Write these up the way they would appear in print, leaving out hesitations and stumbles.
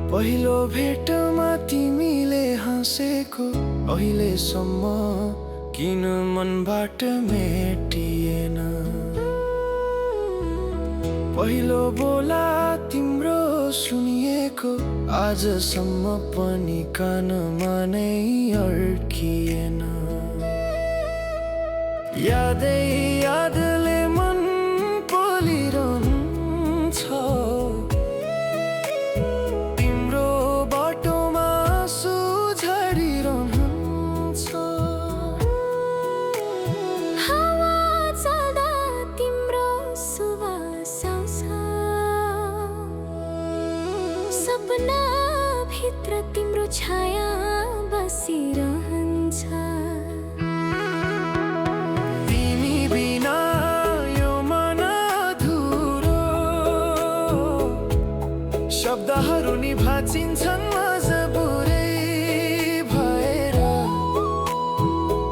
पहिलो भेटमा तिमीले हाँसेको अहिलेसम्म किन मनबाट मेटिएन। पहिलो बोला तिम्रो सुनिएको आजसम्म पनि कानमा नै अड्किएन। यादले मन पोलिरहन्छ, तिम्रो बाटोमा आँसु झरिरहन्छ। हावा चल्दा तिम्रो सुवास आउँछ, सपना भित्र तिम्रो छाया बसिरहन्छ। शब्दहरू नि भाँचिन्छन् मजबुरै भएर,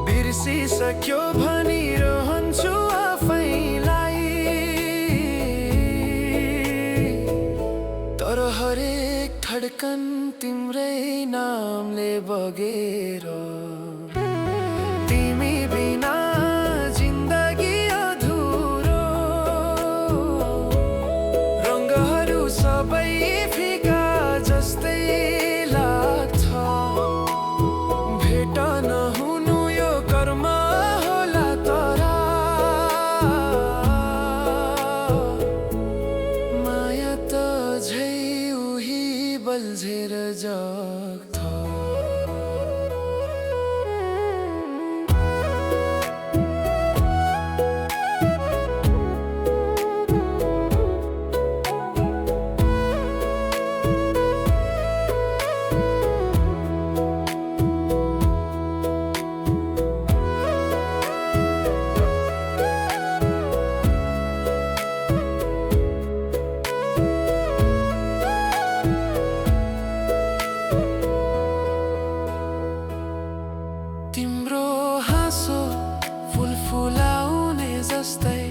बिर्सिसक्यो भनिरहन्छु आफैलाई। तर हरेक धड्कन तिम्रै नामले बगेर, तिमी बिना जिन्दगी अधुरो। रङ्गहरू सबै फिका जस्तै लाग्छ, भेट नहुनु यो कर्म होला। तर माया त झै उही बल्झेर जग्छ। तिम्रो हाँसो फुलफुलाउने जस्तै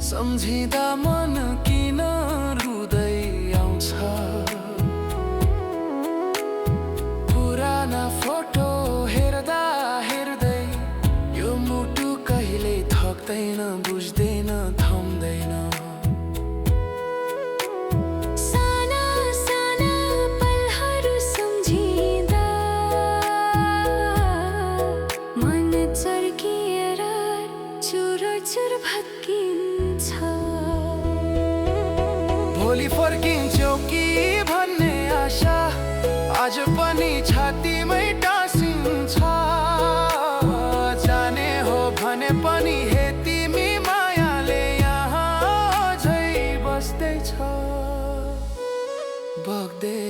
सम्झिँदा मन किन रुँदै आउँछ। पुराना फोटो हेर्दा हेर्दै यो मुटु कहिल्यै थक्दैन, बुझ्दैन, थम्दैन। चुर भत्किन्छ, भोलि फर्किन्छौ कि भन्ने आशा आज पनि छातीमै टाँसिन्छ। जाने हो भने पनि हे तिमी मायाले यहाँ झै बस्दैछ, बग्दै